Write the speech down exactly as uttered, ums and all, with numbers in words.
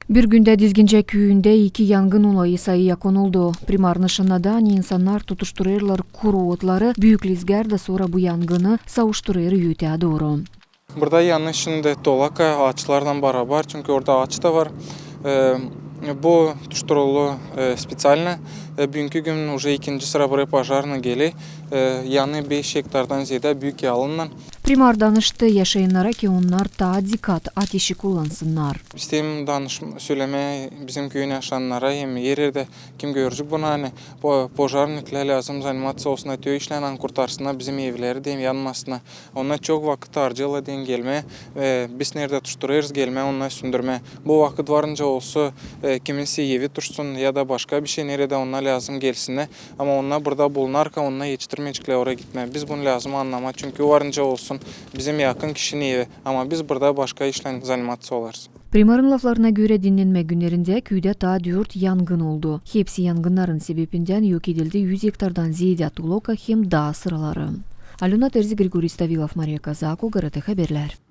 Bir gündä Dizgincä küüyündä iki yangın olayı sayı yakın oldu. Primarnı şannadı, ani insannar tutuşturêrlar kuru otları, büük lizgär da sora bu yangını savuşturêr öteyä dooru. Burada yanêr şindi tolaka aaçlarlan barabar, çünkü orada aaç da var. E, bu tuşturuldu, e, speţialno. E, büünkü gün uje ikinci sıra buraya pojarnıy geler. E, yanêr beş gektardan zeedä büük yalınnan. Primar danıştı yaşayannara, ki onnar taa dikat ateşi kullansınnar. İsteerim danış-, sölemää bizim küüyün yaşayannara hem er erdä kim görecek bunu, ani po-, pojarniklär lääzım zanimaţa olsunnar te işlän, ani kurtarsınnar bizim evleri dä hem yanmasınnar. Onnar çok vakıt harcêêrlar deyni gelmää, e, biz neredä tuşturêrız, gelmää onnar süündürmää. Bu vakıt varınca olsun, e, kiminsi evi tuşsun ya da başka bir şey, neredä onnar lääzım gelsinnär. Ama onnar burada bulunarkan, onnar etiştirmeyeceklär oraya gitmää. Biz bunu lääzım annamaa, çünkü varınca olsun bizim yakın kişinin evi. Ama biz burada başka işlän zanimaţa olarız. Primarın laflarına görä, dinnenmä günnerindä küüdä taa dört yangın oldu. Hepsi yangınnarın sebebindän yok edildi üz gektardan zeedä tolaka hem daa sıraları. Alöna Terzi, Grigoriy Stavilov, Mariya Kazako, GRT Haberlär.